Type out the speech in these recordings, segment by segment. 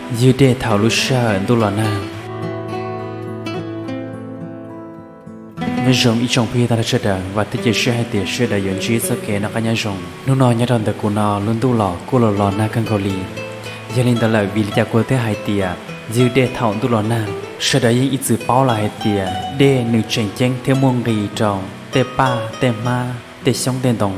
Ywg dej thaum lub sij hawm ntuj los nag. Nyob zoo ib tsoom phooj ywg tag nrho sawv daws, vam thiab cia siab hais tias sawv daws yuav ntsib txoj kev noj qab nyob zoo. Hnub no nyob rau ntawm kuv no lub ntuj los kuj los los nag kawg nkaus li. Yog li ntawd lawm vim li cas kuv thiaj hais tias ywg dej thaum ntuj los nag? Sawv daws yeej ib txwm paub lawm hais tias dej nws tseem ceeb thiab muaj nqis rau tej paj tej hmab tej xyoob tej ntoo.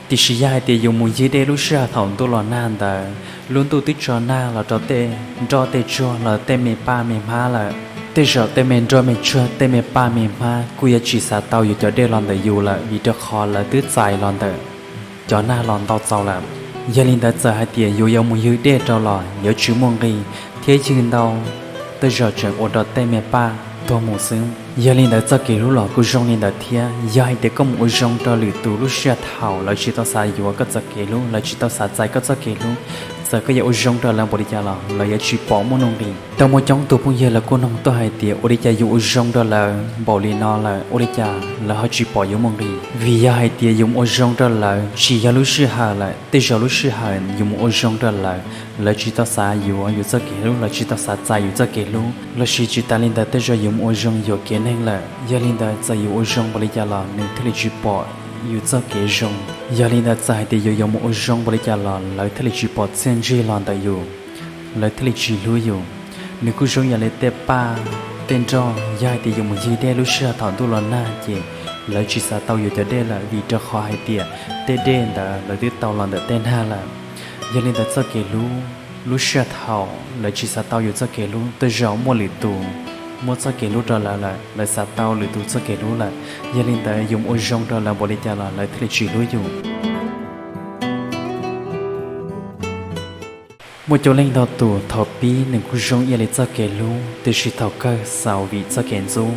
Tiam sis yog hais tias yus mus ywg dej lub sij hawm thaum ntuj los nag ntawd, lub ntuj twb tso nag los rau tej nroj tej tsuag los tej me paj me hmab lawm, tej zaum tej me nroj me tsuag tej me paj me hmab kuj yuav tsis xav tau yuav cov dej los ntawm yus lawm, vim rau qhov lawv twb txais los ntawm cov nag los ntau txaus lawm. Yog li ntawd txawm hais tias yus yuav mus ywg dej rau los yuav tsis muaj nqis, thiab ywg ntau tej zaum tseem ua rau tej me paj tuag mus xwb. Yog li ntawd txoj kev hlub los kuj zoo li ntawd thiab, yog hais tias koj mus ua zoo rau lwm tus lub sij hawm thaum lawv tsis tau xav yuav koj txoj kev hlub, lawv tsis tau xav txais koj txoj kev hlub, txawm koj yuav ua zoo rau lawv npaum li cas los lawv yuav tsis pom muaj nuj nqis. Tau muaj coob tus phooj ywg lawv kuj nug tuaj hais tias ua li cas yus ua zoo rau lawv npaum li no lawm ua li cas lawv ho tsis pom yuav muaj nqis? Vim yog hais tias yus mus ua zoo rau lawv tsis yog lub sij hawm lawm, tej zaum lub sij hawm yus mus ua zoo rau lawv, lawv tsis tau xav yuav yus txoj kev hlub, lawv tsis tau xav txais yus txoj kev hlub, lossis tsis tas li ntawd tej zaum yus mus ua zoo yuam kev neeg lawm. Yog li ntawd txawm yus ua zoo npaum li cas los nws thiaj li tsis pom yus txoj kev zoo. Yog li ntawd txawm hais tias yus yuav mus ua zoo npaum li cas los lawv thiaj li tsis pom txiaj ntsig los ntawm yus, lawv thiaj li tsis hlub yus. Nws kuj zoo ib yam li tej paj tej nroj, yog hais tias yus mus ywg dej lub sij hawm thaum ntuj los nag ces lawv tsis xav tau yuav cov dej lawm, vim rau qhov hais tias tej dej ntawd lawv twb tau los ntawm tej nag lawm. Yog li ntawd txoj kev hlub, lub sij hawm thaum lawv tsis xav tau yus txoj kev hlub, tej zaum muaj lwm tus muab txoj kev hlub rau lawv lawm, lawv xav tau lwm tus txoj kev hlub lawm. Yog li ntawd yus mus ua zoo rau lawv npaum li cas los lawv thiaj li tsis hlub yus. Muaj coob leej ntau tus thaum pib nws kuj zoo ib yam li txoj kev hlub, tiam sis thaum kawg xaus vim txoj kev ntxub.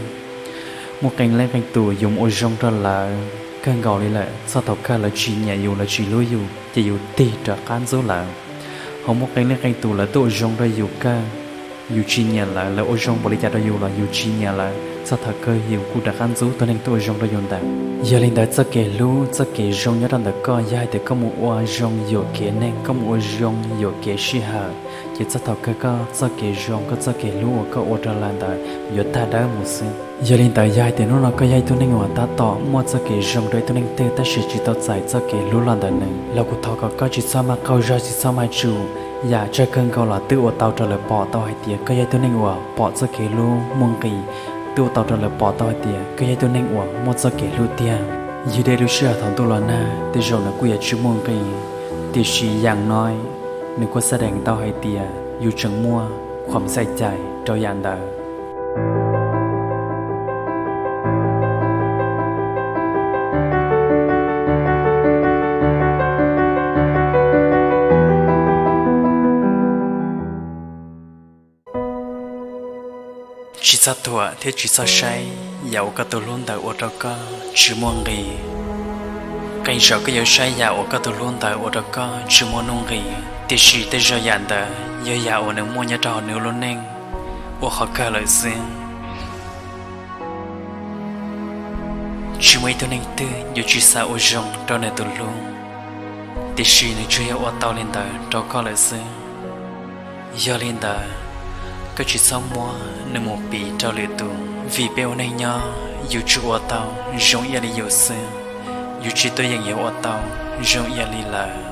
Muaj qee leej qee tus yus mus ua zoo rau lawv kawg nkaus li lawm, txog thaum kawg lawv tsis nyiam yus, lawv tsis hlub yus, ces yus tig rov qab ntxub lawv. Ho muaj qee leej qee tus lawv tuaj ua zoo rau yus kawg, yus tsis nyiam lawv, lawv ua zoo npaum li cas rau yus los yus tsis nyiam lawv, txog thaum kawg yus kuj rov qab ntxub tus neeg tuaj ua zoo rau yus ntawd. Yog li ntawd txoj kev hlub txoj kev zoo nyob rau ntawm koj, yog hais tias koj mus ua zoo yuam kev neeg, koj mus ua zoo yuam kev sij hawm, ces txog thaum kawg koj txoj kev zoo, koj txoj kev hlub uas koj ua rau lawv ntawd yuav tag dawb mus xwb. Yog li ntawd yog hais tias hnub no koj yog ib tug neeg uas tab tom muaj txoj kev zoo rau ib tug neeg twg tab sis tsis tau txais txoj kev hlub los ntawm nws, los kuv thov kom koj tsis txhob maj qaug zog, tsis txhob maj tsum. Yam tsawg kawg nkaus los twb ua tau rau lawv pom tau hais tias koj yog ib tug neeg uas pom txoj kev hlub muaj nqis, twb ua tau rau lawv pom tau hais tias koj yog ib tug neeg uas muaj txoj kev hlub tiag. Ywg dej lub sij hawm thaum ntuj los nag tej zaum nws kuj yuav tsis muaj nqis, tiam sis yam no nws kuj xab deev tau hais tias yus tseem muaj khuam xaim cai rau yam ntawd. Tsis txhob thuam thiab tsis txhob saib yam uas koj tus hlub ntawd ua rau koj tsis muaj nqis. Qee zaum koj yuav saib yam uas koj tus hlub ntawd ua rau koj tsis muaj nuj nqis, tiam sis tej zaum yam ntawd yog yam uas nws muaj nyob rau hauv nws lub neej ua qhov kawg lawm xwb. Tsis muaj ib tug neeg twg yuav tsis xav ua zoo rau nws tus hlub, tiam sis nws tsuas yog ua tau li ntawd rau koj lawm xwb. Yog li ntawd, koj tsis txhob muab nws mus piv rau lwm tus, vim peb ua neeg nyob yus tsuas ua tau zoo ib yam li yus xwb, yus tsis tuaj yeem yuav ua tau zoo ib yam li lawv.